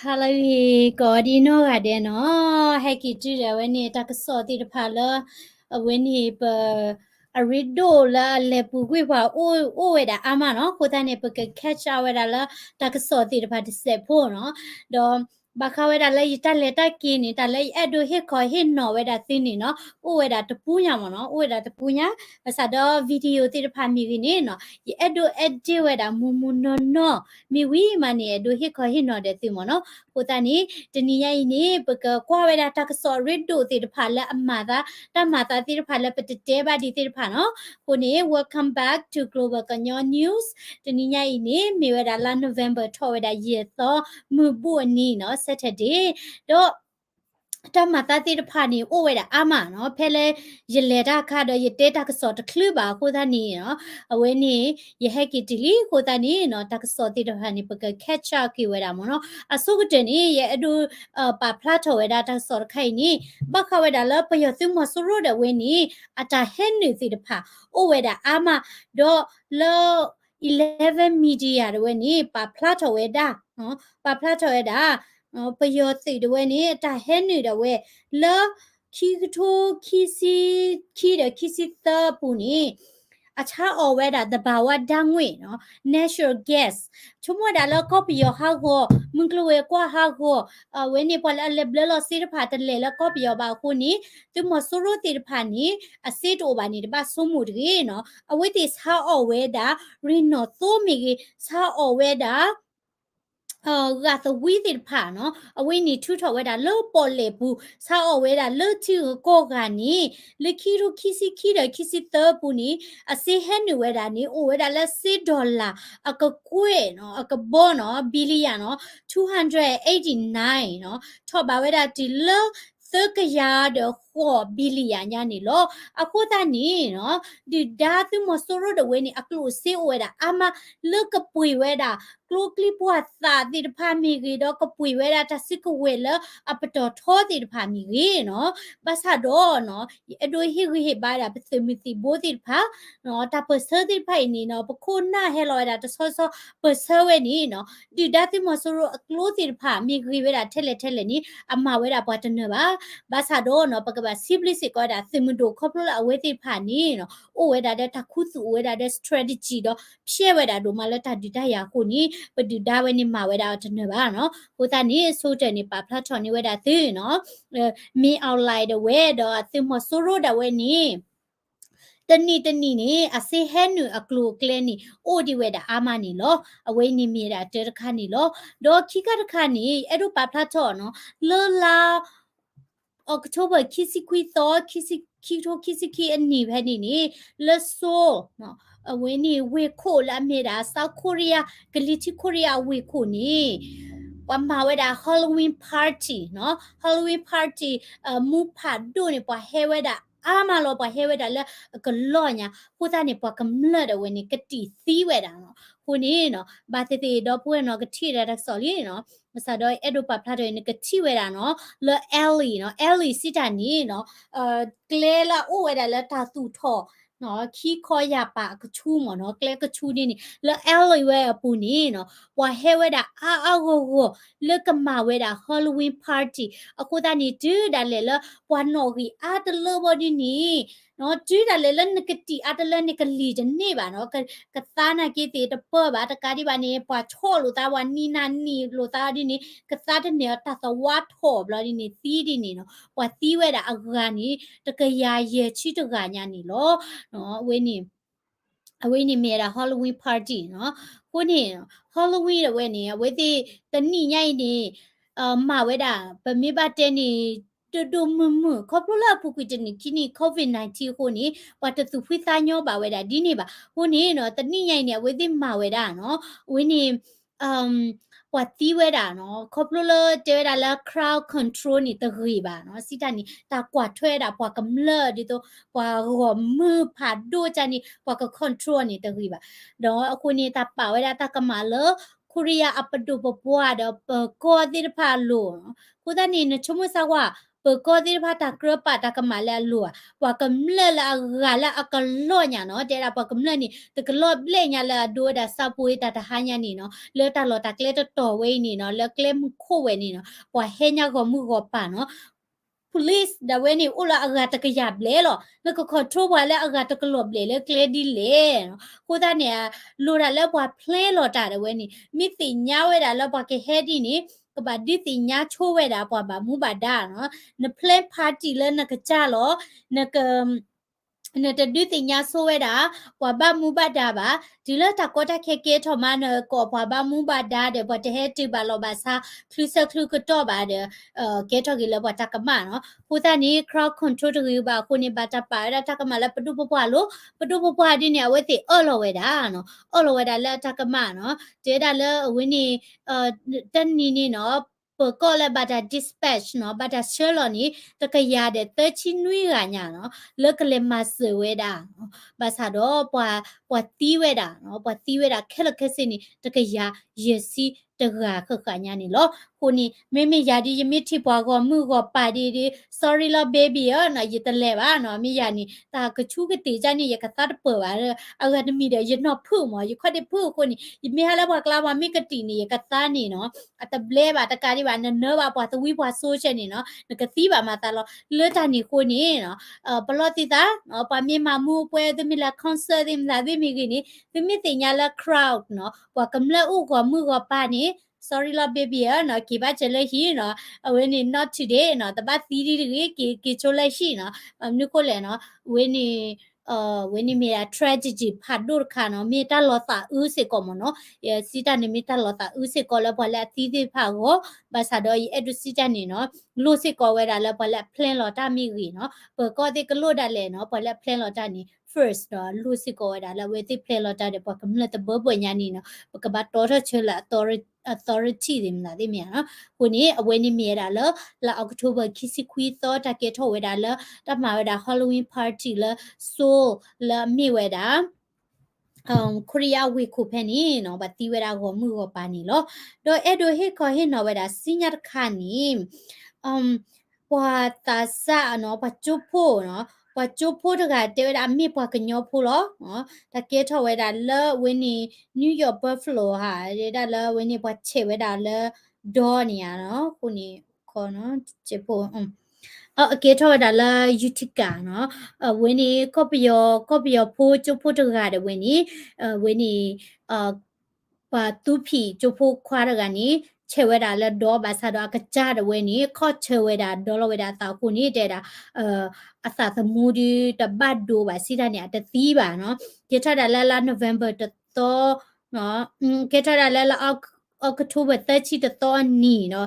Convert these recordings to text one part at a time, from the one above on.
ဟါလၢအဂ့ၤ ကိးဒံနီၢ်ဂၤဒဲးနီၤ, ဟဲက့ၤတုၤဒီးအဝဲန့ၣ် တၢ်ကစီၣ်သ့ၣ်တဖၣ်လၢ အဝဲန့ၣ်ပ အရ့ဒိၣ်လၢအလဲၤပူၤကွံာ်ပှၤအိၣ်ဝဲဒၣ်အါမးနီၤ, အဃိသတးန့ၣ် ပက catch up ဝဲဒၣ်လၢတၢ်ကစီၣ်သ့ၣ်တဖၣ်တစဲးဖိနီၤ, ဒီး ဘၣ်ဃးဝဲဒၣ်လၢယတၢ်လဲၤတၢ်က့ၤန့ၣ် တၢ်လၢယအဲၣ်ဒိးဟ့ၣ်ခီဟ့ၣ်နီၤဝဲဒၣ်သုန့ၣ်နီၤ, အိၣ်ဝဲဒၣ်တပူၤညါမ့ၢ်နီၤ, အိၣ်ဝဲဒၣ်တပူၤညါ, ဘၣ်ဆၣ်ဒီး video သ့ၣ်တဖၣ်မ့ၢ်ဂ့ၤန့ၣ်နီၤ, ယအဲၣ်ဒိး edit ဝဲဒၣ်မူမူနီၢ်နီၢ်, မ့ၢ်ဝံၤမးန့ၣ် အဲၣ်ဒိးဟ့ၣ်ခီဟ့ၣ်နီၤဒီးသုမ့ၢ်နီၤ, အဃိသတးန့ၣ် တနံၤညါအံၤန့ၣ် ပကကွၢ်ဝဲဒၣ်တၢ်ကစီၣ်ရ့ဒိၣ်သ့ၣ်တဖၣ်လᢢအမၤသး, တၢ်မၤသးသ့ၣ်တဖၣ်လၢပတတဲဘၣ်ဒံးသ့ၣ်တဖၣ်နီၤ, အဃိန့ၣ် welcome back to Global ကညီ News, တနံၤညါအံၤန့ၣ် မ့ၢ်ဝဲဒၣ်လါ November ထီၣ်ဝဲဒၣ်ယဲၢ်သီ မုၢ်ဘူၣ်အနံၤနီၤ, Saturday, ဒီး တၢ်မၤသးသ့ၣ်တဖၣ်န့ၣ် အိၣ်ဝဲဒၣ်အါမးနီၤ, ဖဲလၢယလဲၤတၢ်အခါဒီး ယတဲတၢ်ကစီၣ်တချုးဘၣ်အဃိသတးန့ၣ်နီၤ, အဝဲန့ၣ် ယဟဲက့ၤတုၤလံအဃိသတးန့ၣ်နီၤ, တၢ်ကစီၣ်သ့ၣ်တဖၣ်န့ၣ် ပက catch up က့ၤဝဲဒၣ်မ့ၢ်နီၤ, အဆိကတၢၢ်န့ၣ် ယအဲၣ်ဒိး ပာ်ဖျါထီၣ်ဝဲဒၣ်တၢ်ကစီၣ်တခါအံၤန့ၣ် ဘၣ်ဃးဝဲဒၣ်လၢပယီၤသုးမီၤစိရိၤဒၣ်ဝဲန့ၣ် အတၢ်ဟဲနုာ်သ့ၣ်တဖၣ် အိၣ်ဝဲဒၣ်အါမး, ဒီးလၢ eleven media ဒၣ်ဝဲန့ၣ် ပာ်ဖျါထီၣ်ဝဲဒၣ်, ပာ်ဖျါထီၣ်ဝဲဒၣ် ပယီၤသုးဒၣ်ဝဲန့ၣ် အတၢ်ဟဲနုာ်ဒၣ်ဝဲ လၢ ခံကထိခံဆံခံဒီးခံဆံသၢအပူၤန့ၣ် အဆါအီၣ်ဝဲဒၣ် သဘာဝဓာတ်ငွေ့နီၤ, natural gas, ဆိကမိၣ်ဝဲဒၣ်လၢကီၢ်ပယီၤဟးဂီၤ, မုၢ်ကျိၤဝဲၤကွာ်ဟးဂီၤ, အဝဲန့ၣ်ပှၤလၢအလဲၤဘျၢလီၤစ့တဖၣ်တလဲၤလၢကီၢ်ပယီၤဘၣ်အဃိန့ၣ် သုးမီၤစိရိၤသ့ၣ်တဖၣ်န့ၣ် အစ့တအိၣ်ဘၣ်န့ၣ် တဘၣ်ဆိကမိၣ်တဂ့ၤနီၤ, အဝဲသ့ၣ်ဆါအီၣ်ဝဲဒၣ် ရ့ၣ်နီၣ်သိမ့ၢ်ဂ့ၤ, ဆါအီၣ်ဝဲဒၣ် ဂာ်သဝံသ့ၣ်တဖၣ်နီၤ, အဝဲန့ၣ်ထုးထီၣ်ဝဲဒၣ်လၢပီၣ်လဲၣ်ပူၤ, ဆါအီၣ်ဝဲဒၣ်လၢထံဂုၤကီၢ်ဂၤန့ၣ် လၢခံကထိခံဆံခံဒီးခံဆံသၢအပူၤန့ၣ် အစ့ဟဲနုာ်ဝဲဒၣ်န့ၣ် အိၣ်ဝဲဒၣ်လၢစ့ dollar အကကွဲၢ်နီၤ, အကဘီနီၤ, billion နီၤ, two hundred eighty nine နီၤ, ထီၣ်ဘၣ်ဝဲဒၣ်တုၤလၢ သၢကယၤဒီးဃိး billion ညါန့ၣ်လီၤ. အဃိသတးန့ၣ်နီၤ, ဒုၣ်ဒါသုးမီၤစိရိၤဒၣ်ဝဲန့ၣ် အကျိၣ်အစ့အိၣ်ဝဲဒၣ်အါမး လၢကပှ့ၤဝဲဒၣ် ကျိချံမျိာ်သၣ်သ့ၣ်တဖၣ်မ့ၢ်ဂ့ၤ ဒီးကပှ့ၤဝဲဒၣ်တၢ်စုကဝဲၤလၢအပတီၢ်ထီသ့ၣ်တဖၣ်မ့ၢ်ဂ့ၤနီၤ, ဘၣ်ဆၣ်ဒီးနီၤ, ယအဲၣ်ဒိးဟ့ၣ်ဂံၢ်ဟ့ၣ်ဘါဒၣ်ပသုးမုၢ်သံၣ်ဘိသ့ၣ်တဖၣ် တၢ်ပၢၢ်ဆၢသ့ၣ်တဖၣ်အံၤန့ၣ်နီၤ, ပခိၣ်နၢ်ဟဲလီၤဝဲဒၣ်တဆီဆီ ပၢၢ်ဆၢဝဲန့ၣ်နီၤ, ဒုၣ်ဒါသုးမီၤစိရိၤအကျိသ့ၣ်တဖၣ် မ့ၢ်ဂ့ၤဝဲဒၣ်ထဲလဲၣ်ထဲလဲၣ်န့ၣ် အမၤဝဲဒၣ်ပှၤတနၢၤဘၣ်. ဘၣ်ဆၣ်ဒီးနီၤ, ပကဘၣ်စံးဘျုးစ့ၢ်ကီးဝဲဒၣ်သုးမုၢ်ဒိၣ် ခီဖျိလၢအဝဲသ့ၣ်တဖၣ်န့ၣ်နီၤ, အိၣ်ဝဲဒၣ်ဒီးတၢ်ခူသူၣ် အိၣ်ဝဲဒၣ်ဒီး strategy ဒီး ဖျဲးဝဲဒၣ်ဒိၣ်မးလၢတၢ်ဒုးတၢ်ယၤအဃိန့ၣ် ပဒုၣ်ဒါဝဲန့ၣ်မၤဝဲဒၣ်အီၤတနၢၤဘၣ်နီၤ. အဃိသတးန့ၣ် အဆိကတၢၢ်န့ၣ် ပာ်ဖျါထီၣ်န့ၢ်ဝဲဒၣ်သုနီၤ, မ့ၢ် online ဒၣ်ဝဲဒီးသုးမီၤစိရိၤဒၣ်ဝဲန့ၣ် တနံၣ်တနံၣ်န့ၣ် အစ့ဟဲနုာ်အကျိၤအကျဲန့ၣ် အိၣ်ဒံးဝဲဒၣ်အါမးန့ၣ်လီၤ. အဝဲအံၤန့ၣ်မ့ၢ်ဝဲဒၣ်တၢတခါန့ၣ်လီၤ. ဒီးခံခါတခါန့ၣ် အဲၣ်ဒိးပာ်ဖျါထီၣ်နီၤ, လၢလါ October ခံဆံခွံသီ ခံကထိခံဆံခံအနံၣ်ဖဲန့ၣ်န့ၣ် လၢ Seoul အဝဲန့ၣ်ဝ့ၢ်ခိၣ်လၢအမ့ၢ်ဒၣ် South Korea ကလံၤထံး Korea အဝ့ၢ်ခိၣ်န့ၣ် ပှၤမၤဝဲဒၣ် Halloween party နီၤ, Halloween party မူဖးဒိၣ်န့ၣ် ပှၤဟဲဝဲဒၣ်အါမးလီၤ. ပှၤဟဲဝဲဒၣ်လၢအကလီၢ်ညါ အဃိသတးန့ၣ် ပှၤကမျၢၢ်ဒၣ်ဝဲန့ၣ် ကတံာ်သံဝဲဒၣ်နီၤ. အဃိန့ၣ်နီၤ, ဘၣ်သ့ၣ်သ့ၣ်ဒီပုၢ်ဝဲၢ်နီၤ ကထံၣ်ဒၣ်တၢ်ကစီၣ်လံနီၤ, ဘၣ်ဆၣ်ဒီးအဲၣ်ဒိးပာ်ဖျါထီၣ်အံၤ နကထံၣ်ဝဲဒၣ်နီၤ, လၢ L A နီၤ, L A စံးတၢ်န့ၣ်နီၤ, ကျဲလၢအအိၣ်ဝဲဒၣ်လၢတၢ်သူၣ်ထီၣ် ခံခီယာ်ပာ်အကဆူမ့ၢ်နီၤ, ကျဲကဆူဒ်န့ၣ် လၢ L A ဝဲအပူၤန့ၣ်နီၤ, ပှၤဟဲဝဲဒၣ်အါအါဂီၢ်ဂီၢ် လၢကမၤဝဲဒၣ် Halloween party အဃိသတးန့ၣ် တုၤဒၣ်လဲာ်လၢပှၤနီၣ်ဂံၢ်အါတလၢဘီဒ်န့ၣ် တုၤဒၣ်လဲာ်လၢနကတံာ်အါတလၢန့ၣ် ကလံၤတန့ၢ်ဘၣ်နီၤ, ကသါနာ်က့သ့ၣ်တပၢၢ်ဘၣ်, တကးဒံးဘၣ်န့ၣ် ပှၤဆီၣ်လိာ်သး ပှၤနံၤနၤနံၤလိာ်သးဒ်န့ၣ် ကသါတန့ၢ်အီၤ တၢ်သဝါထီၣ်ဘျီဒ်န့ၣ် သံဒ်န့ၣ်နီၤ, ပှၤသံဝဲဒၣ်အဂၤန့ၣ် တကယၤယဲၢ်ဆံတဂၤညါန့ၣ်လီၤ. အဝဲန့ၣ် အဝဲန့ၣ်မ့ၢ်ဝဲဒၣ် Halloween party နီၤ. အဃိန့ၣ် Halloween ဒၣ်ဝဲန့ၣ် အဝဲသ့ၣ်တနံၣ်ညါအံၤန့ၣ် မၤဝဲဒၣ် ပမ့ၢ်ဘၣ်တဲန့ၣ် ဒိၣ်ဒိၣ်မုၢ်မုၢ် ခီဖျိလၢအပူၤကွံာ်တနံၣ်ခံနံၣ် COVID nineteen အဃိန့ၣ် ပှၤတသူၣ်ဖှံသးညီဘၣ်ဝဲဒၣ်ဒ်န့ၣ်ဘၣ်. အဃိန့ၣ်နီၤ တနံၣ်ညါအံၤန့ၣ် အဝဲသ့ၣ်မၤဝဲဒၣ်နီၤ အဝဲန့ၣ် ပှၤသံဝဲဒၣ်နီၤ ခီဖျိလၢတဲဝဲဒၣ်လၢ crowd control န့ၣ် တဂ့ၤဘၣ်နီၤ. စံးတၢ်န့ၣ် တၢ်ကွၢ်ထွဲဝဲဒၣ်ပှၤကမျၢၢ်ဒ်သိး ပှၤဂီၢ်မုၢ်ဖးဒိၣ်တၢ်န့ၣ် ပှၤက control န့ၣ် တဂ့ၤဘၣ်. ဒီးအဃိန့ၣ် တၢ်ပာ်ဝဲဒၣ်တၢ်ကမၣ်လၢ ခိရံယါအပဒိၣ်ပပှၢ်ဒီးပကီၢ်သ့ၣ်တဖၣ်အလိၤနီၤ. အဃိသတးန့ၣ် နဆိကမိၣ်စၢ်ဝါ ပၢၤကီၢ်သ့ၣ်တဖၣ်တၢ်ကြၢးပာ်တၢ်ကမၣ်လၢအလိၤဧါ, ပှၤကမျၢၢ်လၢအဂၤလၢအကလီၢ်ညါနီၤ, တဲဒၣ်ပှၤကမျၢၢ်န့ၣ် တကလီၢ်ဘျဲၣ်ညါလၢအဒိဝဲဒၣ် South Korea တၢ်တဟါညါန့ၣ်နီၤ, လၢတၢ်လီၢ်တၢ်ကျဲတတီၤဝဲအံၤန့ၣ်နီၤ, လၢကျဲမုၢ်ခိၣ်ဝဲန့ၣ်နီၤ, ပှၤဟဲညါဂီၤမုၢ်ဂီၤပၤနီၤ police ဒၣ်ဝဲန့ၣ် အိၣ်လၢအဂၤတကယၤဘျဲၣ်လီၤ. နက control ပှၤလၢအဂၤတကလီၢ်ဘျဲၣ်လၢကျဲဒ်လဲၣ်. အဃိသတးန့ၣ် လိၣ်ဒၣ်လၢပှၤ plan လီၤတၢ်ဒၣ်ဝဲန့ၣ် မ့ၢ်သ့ၣ်ညါဝဲဒၣ်လၢပှၤကဟဲဒ်န့ၣ် ကဘၣ်ဒုးသ့ၣ်ညါဆိဝဲဒၣ်ပှၤဘၣ်မူဘၣ်ဒါနီၤ. န plan party လၢနကစၢ်လီၤ, နက နတဒုးသ့ၣ်ညါဆိဝဲဒၣ် ပှၤဘၣ်မူဘၣ်ဒါဘၣ်. တုၤလၢတၢ်ကီတၢ်ခဲကဲထီၣ်မး နကိးပှၤဘၣ်မူဘၣ်ဒါဒီး ပှၤတဟဲတုၤဘၣ်လီၤဘၣ်ဆါ ချုးဆၢချုးကတီၢ်ဘၣ်ဒီး ကဲထီၣ်က့ၤလၢပှၤတၢ်ကမၣ်နီၤ. အဃိသတးန့ၣ် crowd control တဂ့ၤဘၣ်အဃိန့ၣ် ဘၣ်တၢ်ပာ်ဝဲဒၣ်တၢ်ကမၣ်လၢပဒိၣ်ပပှၢ်လိၤ, ပဒိၣ်ပပှၢ်ဒ်န့ၣ် အဝဲသ့ၣ်အၢၣ်လီၤဝဲဒၣ်နီၤ, အၢၣ်လီၤဝဲဒၣ်လၢတၢ်ကမၣ်နီၤ. တဲဒၣ်လၢအဝဲန့ၣ် တနံၤန့ၣ်နီၤ ပၢၤကီၢ်လၢဘၣ်တၢ် dispatch နီၤ, ဘၣ်တၢ်ဆှၢလီၤန့ၣ် တကယၤဒီးသၢဆံနွံဂၤညါနီၤ, လၢကလဲၤမၤစၢၤဝဲဒၣ်, ဘၣ်ဆၣ်ဒီး ပှၤသံဝဲဒၣ်, ပှၤသံဝဲဒၣ်ခဲလၢာ်ခဲဆ့န့ၣ် တကယၤယဲၢ်ဆံတဂၤဃၣ်ဃၣ်ညါန့ၣ်လီၤ. အဃိန့ၣ် မ့မ့ၢ်ယၤဒ် ယမ့ၢ်ထံၣ်ပှၤဂီၢ်မုၢ်ဂီၢ်ပၤဒ်ဒ် sorry လီၤ baby ဧၢ, ယတလဲၤဘၣ်နီၤ, မ့ၢ်ယၤန့ၣ် တၢ်ကဆူကတ့ၢ်ကန့ၣ် ယကသါတပၢၢ်ဘၣ်, အဂၤတမံၤဒီး ယနီၢ်ဖုၣ်မး, ယခီၣ်ဒ့ဖုၣ်အဃိန့ၣ် ယမ့ၢ်ဟဲလၢပှၤကျါပှၤမ့ၢ်ကတံာ်န့ၣ် ယကသါန့ၣ်နီၤ, အတဘျဲဘၣ်တကးဒံးဘၣ်, နနၢဘၣ်ပှၤသဝံပှၤစိဆဲန့ၣ်နီၤ, နကသံဘၣ်မၤသးလီၤ. လၢတၢ်န့ၣ်အဃိန့ၣ် ပလီၢ်သုသး, ပှၤမ့ၢ်မၤမူပှဲၤ သုမ့ၢ်လဲၤ concert သ့ၣ်မသးသ့ၣ်မ့ၢ်ဂ့ၤန့ၣ် သုမ့ၢ်သ့ၣ်ညါလၢ crowd နီၤ, ပှၤကမျၢၢ်အိၣ်ဂီၢ်မုၢ်ဂီၢ်ပၤန့ၣ် sorry လီၤ baby ဧၢနီၤ, က့ၤဘၣ်စၢၤလၢဟံၣ်နီၤ, အဝဲန့ၣ် not today နီၤ, တဘၣ်သံဒ်တဂ့ၤ, က့ၤက့ၤဆိလၢဟံၣ်နီၤ, မနုၤဃိလဲၣ်နီၤ, ဝဲန့ၣ် ဝဲန့ၣ်မ့ၢ်ဒၣ် tragedy ဖးဒိၣ်တခါနီၤ, မ့ၢ်တၢ်လီၤသးအုးစ့ၢ်ကီးမ့ၢ်နီၤ, ယစံးတၢ်န့ၣ်မ့ၢ်တၢ်လီၤသးအုးစ့ၢ်ကီးလၢပှၤလၢအသံသ့ၣ်တဖၣ်အဂီၢ်, ဘၣ်ဆၣ်ဒီးယအဲၣ်ဒိးစံးတၢ်န့ၣ်နီၤ, လိၣ်စ့ၢ်ကီးဝဲဒၣ်လၢပှၤလၢအ plan လီၤတၢ်မ့ၢ်ဂ့ၤနီၤ, ပၢၤကီၢ်သ့ၣ်ကလိၣ်ဒၣ်လဲာ်နီၤ, ပှၤလၢအ plan လီၤတၢ်န့ၣ် first ဒီးလိၣ်စ့ၢ်ကီးဝဲဒၣ်လၢအဝဲသ့ၣ် plan လီၤတၢ်ဒီးပှၤကမျၢၢ်တဘၢဘၢညါန့ၣ်နီၤ, ပကဘၣ်တီထီၣ်ဆၢလၢ authority သ့ၣ်မသးသ့ၣ်မ့ၢ်ဧါနီၤ, အဃိန့ၣ် အဝဲန့ၣ်မ့ၢ်ဝဲဒၣ်လၢ လါ October ခံဆံခွံသီ တၢ်ကဲထီၣ်ဝဲဒၣ်လၢ တၢ်မၤဝဲဒၣ် Halloween party လၢ Seoul လၢအမ့ၢ်ဝဲဒၣ် ခိရံယါဝ့ၢ်ခိၣ်ဖဲန့ၣ်နီၤ, ဘၣ်သံဝဲဒၣ်ဂီၢ်မုၢ်ဂီၢ်ပၤန့ၣ်လီၤ. ဒီးအဲၣ်ဒိးဟ့ၣ်ခီဟ့ၣ်နီၤဝဲဒၣ်စံညါတခါန့ၣ်, ပှၤသးစၢ်နီၤ, ပှၤကၠိဖိနီၤ, ပှၤကၠိဖိတဂၤတဲဝဲဒၣ်အမ့ၢ်ပှၤကညီဖိလီၤ. တၢ်ကဲထီၣ်ဝဲဒၣ်လၢဝဲန့ၣ် New York Buffalo ဟး တဲဒၣ်လၢဝဲန့ၣ်ပှၤဆဲးဝဲဒၣ်လၢဒီန့ၣ်ဧါနီၤ, အဃိန့ၣ် ကၠိဖိ အကဲထီၣ်ဝဲဒၣ်လၢ Utica နီၤ, အဝဲန့ၣ် ကီၢ်ပယီၤ ကီၢ်ပယီၤဖိကၠိဖိတဂၤဒၣ်ဝဲန့ၣ်, အဝဲန့ၣ် ပှၤသူဖံးကၠိဖိခွါတဂၤန့ၣ် ဆဲးဝဲဒၣ်လၢဒီဘၣ်ဆၣ်ဒီးအကစၢ်ဒၣ်ဝဲန့ၣ် ခီၣ်ဆၢဝဲဒၣ်ဒီလီၤဝဲဒၣ်အသးအဃိန့ၣ် တဲဒၣ် အသးသမူဒုးတဘၣ်ဒိဘၣ်စံးတၢ်န့ၣ် အတသံဘၣ်နီၤ, ကဲထီၣ်ဒၣ်လၢလါ November တသီ ကဲထီၣ်ဒၣ်လၢလါ October သၢဆံတသီအနံၤနီၤ,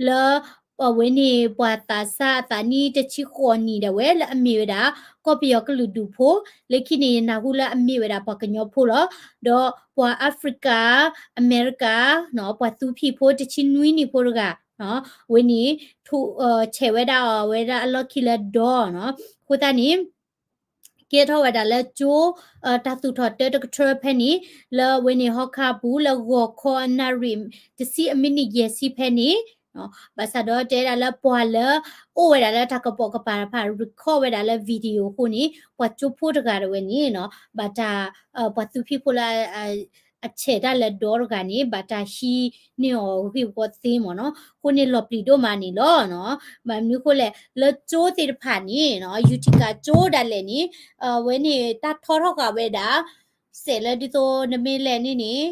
လၢ အဝဲန့ၣ် ပှၤသးစၢ်အသးနံၣ်တဆံဃိးနံၣ်ဒၣ်ဝဲလၢအမ့ၢ်ဝဲဒၣ် ကီၢ်ပယီၤကလုာ်ဒူၣ်ဖိ, လၢခံန့ၣ် ယနၢ်ဟူလၢအမ့ၢ်ဝဲဒၣ်ပှၤကညီဖိလီၤ. ဒီးပှၤအၤဖရံကၤ အမဲရကၤ ပှၤသူဖံးဖိတဆံနွံနံၣ်ဖိတဂၤ ဝဲန့ၣ် ဆဲးဝဲဒၣ်အီၤဝဲဒၣ်အလီၢ်ခံလၢဒီနီၤ. အဃိသတးန့ၣ် ကဲထီၣ်ဝဲဒၣ်လၢကၠိ တၢ်သူၣ်ထီၣ်တၢတကထၢဖဲန့ၣ် လၢဝဲန့ၣ်ဟီခါပူၤလၢဂီၤခီအနၣ်ရံၣ်တဆံအမံးနံးယဲၢ်ဆံဖဲန့ၣ် ဘၣ်ဆၣ်ဒီးတဲဒၣ်လၢပှၤလၢ အိၣ်ဝဲဒၣ်လၢတၢ်ကပိာ်ကပၤတဖၣ် record ဝဲဒၣ်လၢ video အဃိန့ၣ် ပှၤကၠိဖိတဂၤဒၣ်ဝဲန့ၣ်နီၤ ဘၣ်တၢ် ပှၤသူဖံးဖိလၢ အဆဲးတၢ်လၢဒီတဂၤန့ၣ် ဘၣ်တၢ်ဟံးန့ၢ်အီၤဂ့ၢ်ဝီသ့မ့ၢ်နီၤ. အဃိန့ၣ်လီၤပျံၤဒိၣ်မးန့ၣ်လီၤနီၤ. ဘၣ်မနုၤအဃိလဲၣ် လၢကၠိသ့ၣ်တဖၣ်န့ၣ်နီၤ Utica ကၠိဒၣ်လဲာ်န့ၣ် အဝဲန့ၣ်တၢ်ထီထီၣ်ဃာ်ဝဲဒၣ် စဲးလၢဒ်သိးနမ့ၢ်လဲၤန့ၣ်န့ၣ်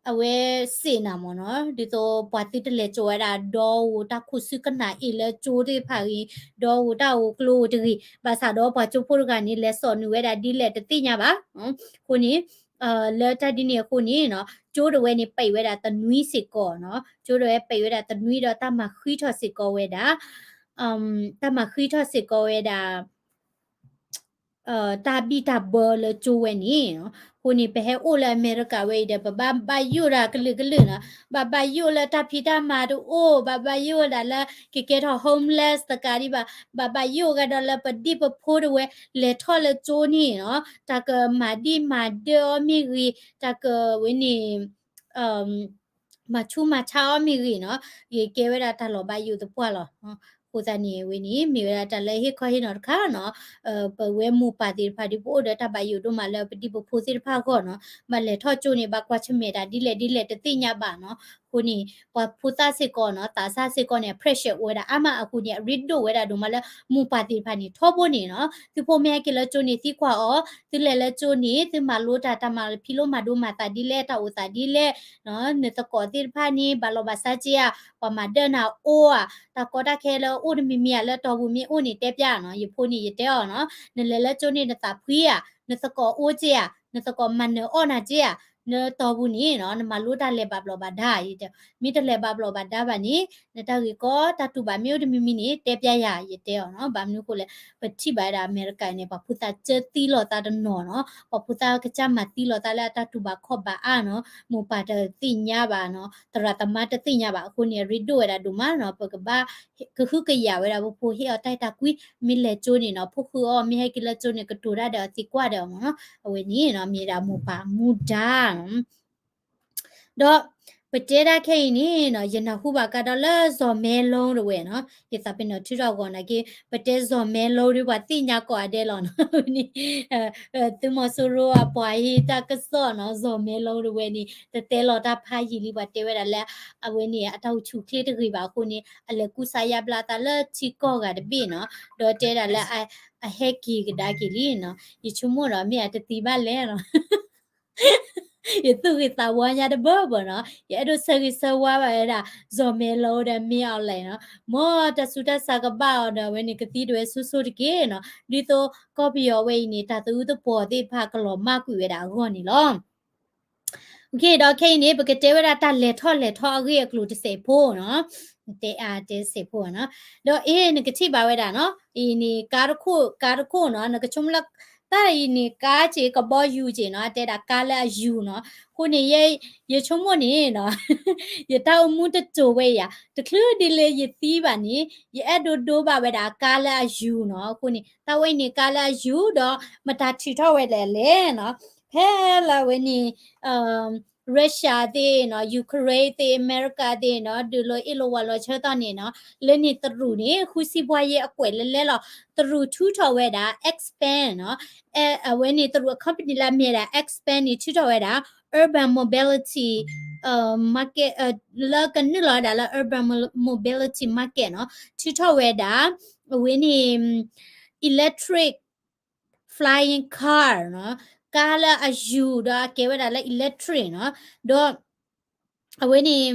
အဝဲစ့းနၤမ့ၢ်နီၤ ဒ်သိးပှၤသုတလဲၤစိာ်ဝဲဒၣ်ဒီဧိၤ တၢ်ခိၣ်ဆူကနၣ်အ့ၣ်လၢကၠိသ့ၣ်တဖၣ်ဂ့ၤ ဒီဧိၤတၢ်ဧိၤကျိဧိၤတဂ့ၤ ဘၣ်ဆၣ်ဒီးပှၤကၠိဖိတဂၤန့ၣ် လဲၤစိာ်နုာ်ဝဲဒၣ်ဒ်လဲၣ်တသ့ၣ်ညါဘၣ်. အဃိန့ၣ် လၢတၢ်ဒ်န့ၣ်အဃိန့ၣ်နီၤ ကၠိဒၣ်ဝဲန့ၣ် ပိတ်ဝဲဒၣ်တနွံစ့ၢ်ကီးနီၤ ကၠိဒၣ်ဝဲပိတ်ဝဲဒၣ်တနွံဒီးတၢ်မၤဃံးထီၣ်စ့ၢ်ကီးဝဲဒၣ် တၢ်မၤဃံးထီၣ်စ့ၢ်ကီးဝဲဒၣ် တၢ်ဘံၣ်တၢ်ဘၢလၢကၠိဝဲန့ၣ်နီၤ. အဃိန့ၣ် ပဟဲအိၣ်လၢအမဲရကၤဝဲအံၤဒီး ပဘၣ်ဘၣ်ယိၣ်ဒၣ်ကလုာ်ကလုာ်နီၤ. ဘၣ်ဘၣ်ယိၣ်လၢတၢ်ဖံးတၢ်မၤတအိၣ် ဘၣ်ဘၣ်ယိၣ်ဒၣ်လၢကကဲထီၣ် homeless တကးဒံးဘၣ် ဘၣ်ဘၣ်ယိၣ်ကဒီးလၢပဒံၣ်ပဖိတဝဲ လဲၤထီၣ်လၢကၠိန့ၣ်နီၤ တၢ်ကမၤဒံၣ်မၤဒၢအီၤမ့ၢ်ဂ့ၤ တၢ်ကဝဲန့ၣ် မၤဆူးမၤဆါအီၤမ့ၢ်ဂ့ၤနီၤ ယကဲဝဲဒၣ်တၢ်လီၤဘၣ်ယိၣ်သပှၢ်လီၤ. အဃိ အဃိသတးန့ၣ် အဝဲန့ၣ် မ့ၢ်ဝဲဒၣ်တၢ်လၢဟ့ၣ်ခီဟ့ၣ်နီၤတခါနီၤ, ပဝဲမိၢ်ပၢ်သ့ၣ်တဖၣ်ဒီး ပအိၣ်ဒီးတၢ်ဘၣ်ယိၣ်ဒိၣ်မးလၢပဒံပဖိသ့ၣ်တဖၣ်အဂီၢ်နီၤ, ဘၣ်လဲၤထီၣ်ကၠိန့ၣ် ဘၣ်ကွၢ်ဆၢၣ်မဲာ်တၢ်ဒ်လဲၣ်ဒ်လဲၣ်တသ့ၣ်ညါဘၣ်နီၤ. အဃိန့ၣ် ပှၤဖိသၣ်စ့ၢ်ကီးနီၤ သးစၢ်စ့ၢ်ကီးန့ၣ် pressure အိၣ်ဝဲဒၣ်အါမးအဃိန့ၣ် အရ့ဒိၣ်ဝဲဒၣ်ဒိၣ်မးလၢမိၢ်ပၢ်သ့ၣ်တဖၣ်န့ၣ် ထီဘိန့ၣ်နီၤ သုဖိမ့ၢ်ဟဲက့ၤလၢကၠိန့ၣ် သံကွၢ်အီၤ, သုလဲၤလၢကၠိန့ၣ် သုမၤလိတၢ် တၢ်မၤဖံးလိမၤဒိမၤသးဒ်လဲၣ် တၢ်အိၣ်သးဒ်လဲၣ် နသကိးသ့ၣ်တဖၣ်န့ၣ် ဘၣ်လီၤဘၣ်စးက့ဧါ, ပှၤမၤဒၢနၤအိၣ်ဧါ, တၢ်ကီတၢ်ခဲလၢအိၣ်တမံၤမံၤဧါ လၢတီၢ်ပူၤမ့ၢ်အိၣ်န့ၣ် တဲပျးနီၤ. ယဖိန့ၣ် ယတဲအီၤနီၤ, နလဲၤလၢကၠိန့ၣ် နသးဖှံဧါ, နသကိးအိၣ်က့ဧါ, နသကိးမၤနၢၤအီၣ်နၤက့ဧါ, နတီၢ်ပူၤန့ၣ်နီၤ နမၤလိတၢ်လဲၤဘၣ်ဘျီးဘၣ်ဒါ, မ့ၢ်တလဲၤဘၣ်ဘျီးဘၣ်ဒါဘၣ်န့ၣ် နတၢ်ဂ့ၢ်ကီတၢ်တူၢ်ဘၣ်မ့ၢ်အိၣ်တမံၤမံၤန့ၣ် တဲပျးယၤ ယတဲအီၤနီၤ. ဘၣ်မနုၤအဃိလဲၣ် ပထံၣ်ဘၣ်ဝဲဒၣ်အမဲရကၤန့ၣ် ပှၤဖိသၣ်ကၢသံလိာ်သးတနီၤနီၤ, ပှၤဖိသၣ်ကစၢ်မၤသံလိာ်သးလၢအတၢ်တူၢ်ဘၣ်ခီၣ်ဘၣ်အါနီၤ, မိၢ်ပၢ်တသ့ၣ်ညါဘၣ်နီၤ, သရၣ်သမါတသ့ၣ်ညါဘၣ်အဃိန့ၣ် အရ့ဒိၣ်ဝဲဒၣ်ဒိၣ်မးနီၤ, ပကဘၣ် ကဟုကယာ်ဝဲဒၣ်ပဖိ ဟ့ၣ်အီၤတၢ်အဲၣ်တၢ်ကွံ, မ့ၢ်လဲၤကၠိန့ၣ်နီၤ ဖိဃုအီၤ, မ့ၢ်ဟဲက့ၤလၢကၠိန့ၣ် ကတိၤတၢ်ဒီးအီၤ သံကွၢ်ဒီးအီၤမ့ၢ်နီၤ. အဝဲန့ၣ်နီၤ မ့ၢ်ဒၣ်မိၢ်ပၢ်မူဒါနီၤ. ဒီးပတဲဒၣ်ခဲအံၤန့ၣ်နီၤ ယနၢ်ဟူဘၣ်ကါဒီးလၢစီၤမဲလိတဝဲနီၤ, ယသးပ့ၤနီၣ်ထုးထီၣ်အဂီၢ်နာ်က့ ပတဲစီၤမဲလိဒီး ပှၤသ့ၣ်ညါကိးဂၤဒဲးလီၤနီၤ. သုးမီၤစိရိၤအပှၤဟ့ၣ်တၢ်ကစီၣ်နီၤ စီၤမဲလိတဝဲန့ၣ် တတဲလီၤတၢ်ဖးယံာ်လံ ပှၤတဲဝဲဒၣ်လၢ အဝဲန့ၣ် အတၢ်အိၣ်ဆူၣ်အိၣ်ချ့တဂ့ၤဘၣ်အဃိန့ၣ် အလဲၤကူစါယါဘျါသးလၢထံကီၢ်ဂၤတဘ့ၣ်နီၤ, ဒီးတဲဒၣ်လၢ အဟဲက့ၤကဒါက့ၤလံနီၤ, ယဆိကမိၣ်ဒီးမ့ၢ်အတသံဘၣ်လဲၣ်နီၤ. ယသူၣ်ဂ့ၤသးဝါညါတဘၢဘၢနီၤ, ယအဲၣ်ဒိးဆၢဂ့ၤဆၢဝါဘၣ်ဝဲဒၣ် စီၤမဲလိဒီး မင်းအောင်လှိုင်နီၤ, မ်တၢ်ဆူးတၢ်ဆါကဘၣ်အီၤဒီး အဝဲန့ၣ်ကသံတဝဲဆိဆိတက့ၢ်နီၤ, ဒ်သိးကီၢ်ပယီၤဝဲအံၤန့ၣ် တၢ်သးအုးသပှီၤသ့ၣ်တဖၣ်ကလီၤမၢ်ကွံာ်ဝဲဒၣ်အဂီၢ်န့ၣ်လီၤ. ဒီးခဲအံၤန့ၣ် ပကတဲဝဲဒၣ်တၢ်လဲၤထီၣ်လဲၤထီအဂ့ၢ်အကျိၤတစဲးဖိနီၤ, တဲအါတဲစဲးဖိနီၤ, ဒီးအ့ၣ် နကထံၣ်ဘၣ်ဝဲဒၣ်နီၤ, အံၤန့ၣ် ကါတခိၣ် ကါတခိၣ်နီၤ, နကဆိကမိၣ်လၢ တၢ်အံၤန့ၣ် ကါစ့ၢ်ကဘီယူၤစ့ၢ်နီၤ, အတဲဒၣ်ကါလၢအယူၤနီၤ, အဃိန့ၣ် ယဆိကမိၣ်န့ၣ်နီၤ, ယတၢ်အိၣ်မူတစိၤဝဲယၤ တချုးဒ်လၢယသံဘၣ်န့ၣ် ယအဲၣ်ဒိးဒိဘၣ်ဝဲဒၣ်ကါလၢအယူၤနီၤ, အဃိန့ၣ် တၢ်ဝဲအံၤန့ၣ် ကါလၢအယူၤဒီး မတၤထုးထီၣ်ဝဲဒၣ်လဲၣ်နီၤ, ဖဲလၢအဝဲန့ၣ် Russia သ့ၣ်နီၤ, Ukraine သ့ၣ်, အမဲရကၤသ့ၣ်နီၤ, ဒုးလီၤအ့ၣ်လိာ်ဝးလီၤဆၢကတီၢ်န့ၣ်နီၤ, လၢန့ၣ်တရူးန့ၣ် ဃုဆံပှဲၤယဲၢ်အကွဲးလၢလဲလီၤ, တရူးထုးထီၣ်ဝဲဒၣ် Xpeng နီၤ, အဝဲန့ၣ်တရူးအ company လၢအမ့ၢ်ဝဲဒၣ် Xpeng န့ၣ် ထုးထီၣ်ဝဲဒၣ် urban mobility market လၢကနုာ်လီၤဝဲဒၣ်လၢ urban mobility market နီၤ, ထုးထီၣ်ဝဲဒၣ် အဝဲန့ၣ် electric flying car နီၤ, ကါလၢအယူၤဒီးအကဲဝဲဒၣ်လၢ electric နီၤ, ဒီး အဝဲန့ၣ်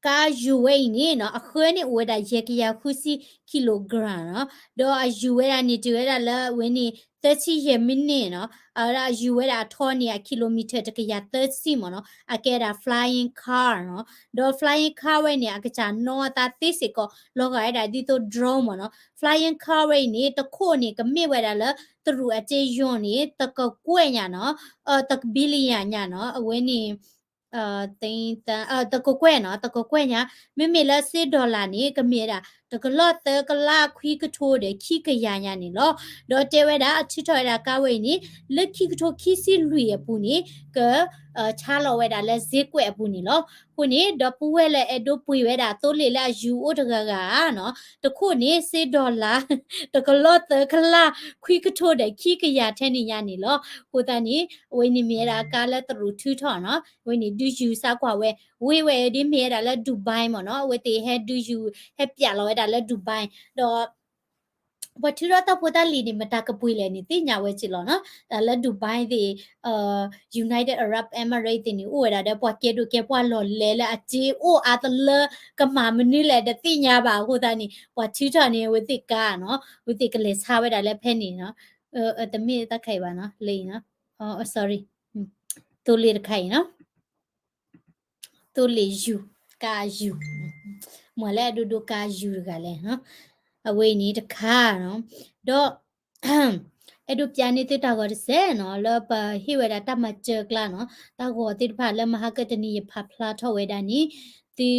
ကါယူၤဝဲအံၤန့ၣ်နီၤ, အဃၢန့ၣ်အိၣ်ဝဲဒၣ်ယဲၢ်ကယၤဃုဆံ kilogram နီၤ, ဒီးအယူၤဝဲဒၣ်န့ၣ် တုၤဝဲဒၣ်လၢအဝဲန့ၣ် သၢဆံယဲၢ် minute နီၤ, အဝဲဒၣ်အယူၤဝဲဒၣ်အထီန့ၣ် အ kilometer တကယၤသၢဆံမ့ၢ်နီၤ, အကဲဒၣ် flying car နီၤ, ဒီး flying car ဝဲန့ၣ် အကစၢ်နီၣ်အသးသ့စ့ၢ်ကီး လီၤဂာ်ဝဲဒၣ်ဒ်သိး drone မ့ၢ်နီၤ, flying car ဝဲအံၤန့ၣ် တခိၣ်န့ၣ် ကမ့ၢ်ဝဲဒၣ်လၢ တရူးအစ့ယွၤန့ၣ် တကကွဲၢ်ညါနီၤ, တက billion ညါနီၤ, အဝဲန့ၣ် သ တကကွဲၢ်နီၤ, တကကွဲၢ်ညါ, မ့မ့ၢ်လၢစ့ dollar န့ၣ် ကမ့ၢ်ဝဲဒၣ် တကလီၢ်သၢကလးခွံကထိဒီးခံကယၤညါန့ၣ်လီၤ. ဒီးတဲဝဲဒၣ် အထုးထီၣ်ဝဲဒၣ်ကါဝဲအံၤန့ၣ် လၢခံကထိခံဆံလွံၢ်အပူၤန့ၣ် က ဆါလီၤဝဲဒၣ်လၢစ့ကွဲးအပူၤန့ၣ်လီၤ. အဃိန့ၣ် ဒီပုၢ်ဝဲၢ်လၢအဲၣ်ဒိးပှ့ၤဝဲဒၣ်သိလ့ၣ်လၢအယူၤအိၣ်တဂၤဂၤဧါနီၤ, တခိၣ်န့ၣ် စ့ dollar တကလီၢ်သၢကလးခွံကထိဒီးခံကယၤထဲန့ၣ်ညါန့ၣ်လီၤ. အဃိသတးန့ၣ် အဝဲန့ၣ်မ့ၢ်ဝဲဒၣ်ကါလၢတရူးထုးထီၣ်နီၤ, အဝဲန့ၣ်ဒုးယူၤစးကွၢ်ဝဲ, ဝ့ၢ်ဝဲဒ်မ့ၢ်ဝဲဒၣ်လၢ Dubai မ့ၢ်နီၤ, အဝဲသ့ၣ်ဟဲဒုးယူၤ ဟဲပျးလီၤဝဲဒၣ်လၢ Dubai ဒီး ပှၤထုးထီၣ်တၢ်ဖိတၢ်လံၤန့ၣ် မတၤကပှ့ၤလဲၣ်န့ၣ် သ့ၣ်ညါဝဲက့လီၤနီၤ. တၢ်လၢ Dubai သ့ၣ် United Arab Emirates သ့ၣ်န့ၣ် အိၣ်ဝဲဒၣ်ဒီး ပှၤကဲဒိၣ်ကဲပှၢ်လီၤလဲၤလၢအစ့အိၣ်အါတလၢ ကမၤမနုၤလဲၣ်တသ့ၣ်ညါဘၣ်အဃိသတးန့ၣ် ပှၤထုးထီၣ်န့ၣ် အဝဲသ့ၣ်ကါနီၤ, အဝဲသ့ၣ်ကလဲၤဆါဝဲဒၣ်လၢဖဲန့ၣ်နီၤ. တမ့ၢ်တၢ်ခါအံၤဘၣ်နီၤ, လၢအံၤနီၤ, sorry, သိလ့ၣ်တခါအံၤနီၤ. သိလ့ၣ်ယူၤ, ကါယူၤ, မ့ၢ်လၢအဒိဒိကါယူၤတဂၤလဲၣ်နီၤ. အဝဲအံၤန့ၣ်တခါနီၤ, ဒီး အဲၣ်ဒိးပျးန့ၢ်သုတၢ်ဂီၤတစဲးနီၤ, လၢပဟ့ၣ်ဝဲဒၣ်တၢ်မၤစၢၤကျါနီၤ, တၢ်ဂီၤသ့ၣ်တဖၣ်လၢမဟါကတနံၤယဖးဖျါထီၣ်ဝဲဒၣ်န့ၣ်, သု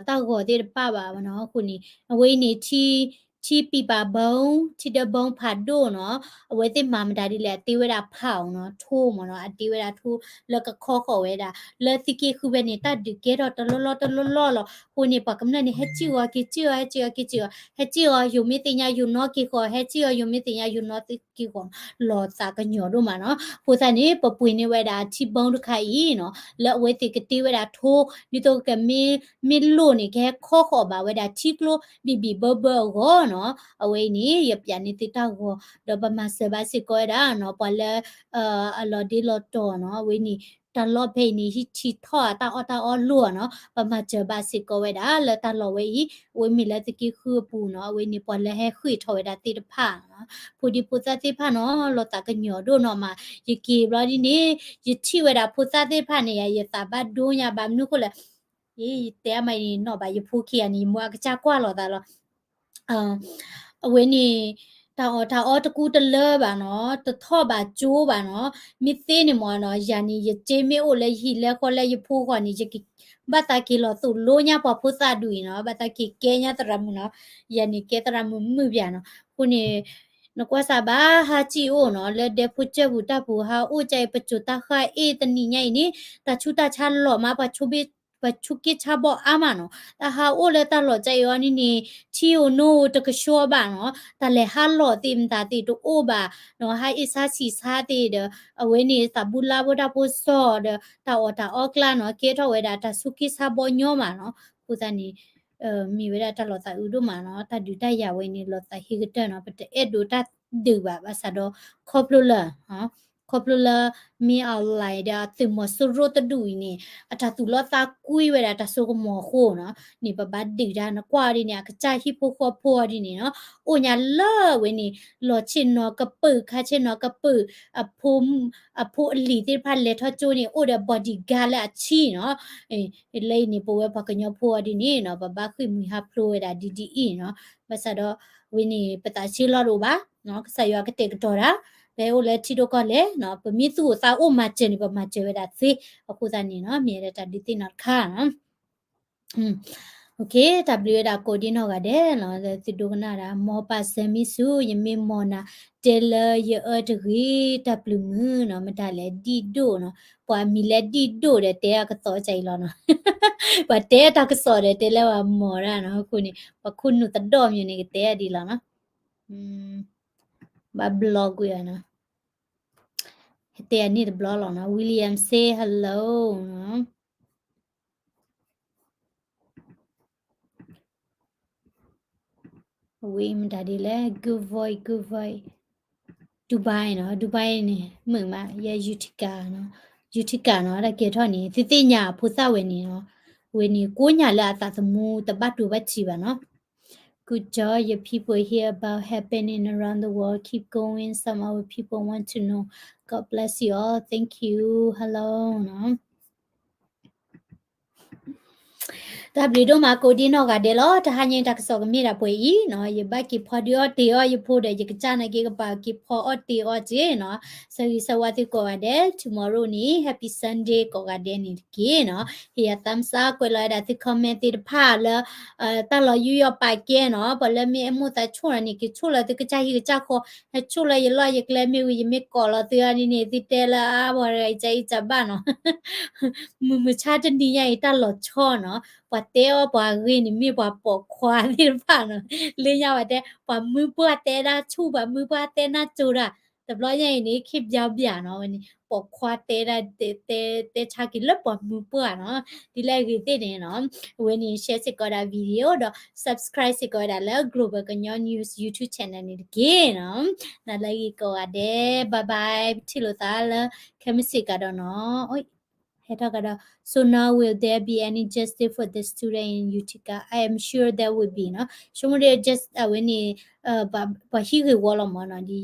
တၢ်ဂီၤသ့ၣ်တဖၣ်ဘၣ်နီၤ, အဃိန့ၣ် အဝဲအံၤန့ၣ်ထံ ထံပံၤပၤဘီ, ထံဒၢဘီဖးဒိၣ်နီၤ, အဝဲသ့ၣ်မၤမတၤဒ်လဲၣ် အတ့ဝဲဒၣ်ဖးအီၤနီၤ, ထိမ့ၢ်နီၤ, အတ့ဝဲဒၣ်ထိလၢကခီဃီၤဝဲဒၣ် လၢသုးက့ဃုဖဲန့ၣ် တၢ်ဒုးကဲထီၣ်တလီၢ်လီၢ်တလီၢ်လီၢ်လီၤ. အဃိန့ၣ် ပှၤကမျၢၢ်န့ၣ် ဟဲစံၣ်အီၤက့ၤစံၣ်အီၤ ဟဲစံၣ်အီၤက့ၤစံၣ်အီၤ, ဟဲစံၣ်အီၤ ယိၤမ့ၢ်သ့ၣ်ညါယိၤနီၣ်က့ၤဃီၤ, ဟဲစံၣ်အီၤ ယိၤမ့ၢ်သ့ၣ်ညါယိၤနီၣ်က့ၤဃီၤ, လီၤသးကညီၤဒိၣ်မးနီၤ. အဃိသတးန့ၣ် ပပှ့ၤန့ၢ်ဝဲဒၣ်ထံဘီတခါအံၤနီၤ, လၢအဝဲသ့ၣ်ကတ့ဝဲဒၣ်ထိ, ဒ်သိးကမ့ၢ်, မ့ၢ်လိၣ်န့ၣ် ကဟဲခီဃီၤဘၣ်ဝဲဒၣ်ထံကျိဘံၣ်ဘံၣ်ဘၢဘၢအဂီၢ်နီၤ. အဝဲအံၤန့ၣ် ယပျးန့ၢ်သုတၢ်ဂီၤ, ဒီးပမၤစၢၤဘၣ်စ့ၢ်ကီးဝဲဒၣ်နီၤ, ပှၤလၢ အလီၤဒ့လီၤတီၤနီၤ, အဝဲန့ၣ် တၢ်လီၢ်ဖဲအံၤန့ၣ် ဟံးထံးထီၣ်အတၢ်အီၣ်တၢ်အီလိၤနီၤ, ပမၤစၢၤဘၣ်စ့ၢ်ကီးဝဲဒၣ်လၢတၢ်လီၢ်ဝဲအံၤ, အဝဲမ့ၢ်လၢသုးက့ဃုအပူၤနီၤ, အဝဲန့ၣ်ပှၤလၢဟဲဃ့ၢ်ထီၣ်ဝဲဒၣ်သ့ၣ်တဖၣ်နီၤ, ဖိဒံဖိသၣ်သ့ၣ်တဖၣ်နီၤ, လီၤသးကညီၤဒိၣ်နီၤမး, ယက့ၤဘျီဒ်န့ၣ် ယထံၣ်ဝဲဒၣ်ဖိသၣ်သ့ၣ်တဖၣ်န့ၣ် ယသးဘၣ်ဒိညါဘၣ်မနုၤဃိလဲၣ်, ယတဲအမးအံၤနီၤဘၣ် ယဖိခံဂၤန့ၣ် ယမိၢ်အကစၢ်ကွၢ်လီၤသးလီၤ. အဝဲန့ၣ် တၢ်အီၣ်တၢ်အီတကူတလၢဘၣ်နီၤ, တထီၣ်ဘၣ်ကၠိဘၣ်နီၤ, မ့ၢ်သ့န့ၣ်မ့ၢ်နီၤ, ယၤန့ၣ် ယစ့မ့ၢ်အိၣ်လၢယဟံၣ်လဲဃီလၢယဖိဃီန့ၣ် ယကဘၣ်သးက့ၤလီၤသိၣ်လိညါပှၤဖိသၣ်ဒူၣ်အံၤနီၤ, ဘၣ်သးက့ၤကဲညါသရၣ်မုၣ်နီၤ, ယၤန့ၣ်ကဲသရၣ်မုၣ်မုၣ်ပၠးနီၤ, အဃိန့ၣ် နကွၢ်စၢ်ဘၣ်ဟးစံၣ်အိၣ်နီၤ, လၢဒဲဖိစၢၢ်ပူၤတၢ်ပူၤဟးအိၣ်ကၠဲအံၤ ပစိၤတၢ်ဃၢ်အ့ၣ်တနံၤညါအံၤန့ၣ် တၢ်ဆူးတၢ်ဆါလီၤမး, ပှၤဆူးက့ဆါဘီအါမးနီၤ, တၢ်ဟးအိၣ်လၢတၢ်လီၢ်ကၠဲအံၤအီၤန့ၣ်န့ၣ် ထံဧိၤနိဧိၤတကဆှီဘၣ်နီၤ, တၢ်လဲၤဟးလီၢ်သ့ၣ်မတၤသ့ၣ်တအိၣ်ဘၣ်နီၤ, ဟးအ့ၣ်ဆါဆံးဆါသ့ၣ်ဒီး အဝဲန့ၣ်သးဘူလါဖိတၢ်ဖိစီၣ်ဒီး တၢ်အီၣ်တၢ်အီကျါနီၤ, ကဲထီၣ်ဝဲဒၣ်တၢ်ဆူးက့ဆါဘီညီမးနီၤ, အဃိသတးန့ၣ် မ့ၢ်ဝဲဒၣ်တၢ်လီၤသးအုးဒိၣ်မးနီၤ, တၢ်ဒုးတၢ်ယၤဝဲန့ၣ် လီၤသးဟ့ကတၢၢ်နီၤ, ပတအဲၣ်ဒိးတၢ်ဒုးဘၣ်, ဘၣ်ဆၣ်ဒီး ခီဖျိလၢ ခီဖျိလၢ မင်းအောင်လှိုင် ဒီးအသုးမီၤစိရိၤတဒူၣ်အံၤန့ၣ် အတၢ်သူၣ်လီသးကွံဝဲဒၣ်တၢ်စိကမီၤအဃိနီၤ, န့ၣ်ပဘၣ်ဒုးတၢ်, နကွၢ်အီၤဒ်န့ၣ် အကစၢ်ဟံၣ်ဖိဃီဖိအီၤဒ်န့ၣ်နီၤ, အိၣ်ညါလၢဝဲန့ၣ် လီၤဆ့ၣ်နီၤကပၢၢ် ခါဆ့ၣ်နီၤကပၢၢ်, အဖိအလံၤသ့ၣ်တဖၣ်လဲၤထီၣ်ကၠိန့ၣ် အိၣ်ဒီး bodyguard လၢအဆံနီၤ, လၢအံၤန့ၣ် ပဝဲပှၤကညီဖိအီၤဒ်န့ၣ်နီၤ, ပဘၣ်ဃ့ၢ်မှံဟးဖျိးဝဲဒၣ်ဒ်ဒ်အံၤနီၤ, ဘၣ်ဆၣ်ဒီး ဝဲန့ၣ် ပသးဆံးလီၤတအိၣ်ဘၣ်, ကစၢ်ယွၤကတဲာ်ကတီၤတၢ်, ဖဲအိၣ်လၢထံဒိၣ်ကီၢ်လဲၢ်နီၤ, ပမ့ၢ်သူၣ်အိၣ်သးအိၣ်မၤစၢၤန့ၣ် ပမၤစၢၤဝဲဒၣ်သ့, အဃိသတးန့ၣ်နီၤ မ့ၢ်ဝဲဒၣ်တၢ်ဒုးသ့ၣ်နီၣ်တခါနီၤ. တၢ်ဘျုးဝဲဒၣ်ကိးဒံနီၢ်ဂၤဒဲးလီၤ, သုဒိကနၣ်ဒၣ် မ်ပၢ်စၢၤမ့ၢ်ဆူ ယမ့ၢ်မ်နၤ တဲလၢယအၢတဂ့ၤ တၢ်ဘျုးမုၢ်နီၤ, မတၤလဲၣ် ဒံၣ်ဒိၣ်နီၤ, ပှၤမံၤလၢဒံၣ်ဒိၣ်ဒီးတဲအကသီးကၢ်အံၤလီၤနီၤ, ပှၤတဲတၢ်ကစီၣ်ဒီးတဲလၢပှၤမ်တၢ်နီၤ, အဃိန့ၣ် ပှၤခိၣ်နူာ်သဒီၣ်မ့ၢ်န့ၣ် ကတဲဒ်လီၤနီၤ, ဘၣ်ဘျီကွံာ်နီၤ, ဟဲတဲအန့ၣ်တဘျီလီၤနီၤ, William say hello နီၤ. အဝဲမတၤဒ်လဲၣ်, good boy, good boy, Dubai နီၤ, Dubai န့ၣ် မုာ်မး, ယဲ Utica နီၤ, Utica နီၤ, တၢ်ကဲထီၣ်န့ၣ် သုသ့ၣ်ညါအဖိသၣ်ဝဲန့ၣ်နီၤ, ဝဲန့ၣ် ကိးညါလၢအသးသမူတဘၣ်တိၤဘၣ်ထံးဘၣ်နီၤ. Good job, your people hear about happening around the world. Keep going, some our people want to know. God bless you all. Thank you. Hello နီၤ. တၢ်ဘျုးဒိၣ်မးကိးဒံနီၢ်ဂၤဒဲးလီၤ. တဟါညါတၢ်ကစီၣ်ကမ့ၢ်ဒၣ်ပှဲၤအံၤနီၤ, ယဘၣ်က့ၤဖီဒုးအီၣ်တ့ၤအီၣ်ယဖိဒီး ယကစၢ်နာ်က့ၤကပၤက့ၤဖီအီၣ်တ့ၤအီၣ်က့ၤနီၤ. ဆၢဂ့ၤဆၢဝါသုကိးဂၤဒဲး, tomorrow န့ၣ် Happy Sunday ကိးဂၤဒဲးန့ၣ်တက့ၢ်နီၤ. ဟ့ၣ်ယၤ thumbs up ကွဲးလီၤဝဲဒၣ်သု comment သ့ၣ်တဖၣ်လၢ တၢ်လီၤယူးယီၣ်ပာ်ကဲနီၤ. ပှၤလၢမ့ၢ်အမိၣ်သးဆိၣ်လီၤန့ၣ် က့ၤဆိၣ်လီၤသုကစၢ်ဟံၣ်ကစၢ်ဃီ, ဟဲဆိၣ်လီၤယလီၢ်ယကျဲမ့ၢ်ဝံၤ ယမ့ၢ်ကိးလီၤသုအီၤဒ်န့ၣ် သုတဲလၢအါပှၤတဂၤအံၤကၢအံၤကၢဘၣ်နီၤ. မုၢ်မုၢ်ဆါတနံၤညါအံၤတၢ်လီၤဆီနီၤ, ပှၤတဲအီၣ်ပှၤအဂ့ၢ်န့ၣ် မ့ၢ်ပှၤပိာ်ခွါသ့ၣ်တဖၣ်နီၤ. လၢညါဝဲတဲ ပှၤမုၢ်ပှၢ်တဲဒၣ်ဆူၣ် ပှၤမုၢ်ပှၢ်တဲနၢ်ကၠိတၢ်, တဘျီညါအံၤန့ၣ် ခ့ဘျါဘျါနီၤ, ဝဲန့ၣ် ပိာ်ခွါတဲဒၣ် တဲဆါက့ၤလၢပှၤမုၢ်ပှၢ်နီၤ. ဒ်လဲၣ်ဂ့ၤသ့ၣ်န့ၣ်နီၤ, အဝဲန့ၣ် share စ့ၢ်ကီးဒၣ် video ဒီး subscribe စ့ၢ်ကီးဝဲဒၣ်လၢ Global ကညီ News YouTube channel န့ၣ်တက့ၢ်နီၤ. နၤလၢဂ့ၤကိးဂၤဒဲး, bye bye, ပထံၣ်လိာ်သးလၢ ခဲမုၢ်ဆ့ၣ်ကဒီးနီၤ. ဟဲထီၣ်ကဒီး, so now will there be any justice for the student in Utica? I am sure there will be နီၤ. ဆိကမိၣ်ဒီး just အဝဲန့ၣ် ပှၤဟံးဂ့ၢ်ဝီလီၤမးနီၤ, ဒ်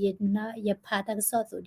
ယဖးတၢ်ကစီၣ်အသိး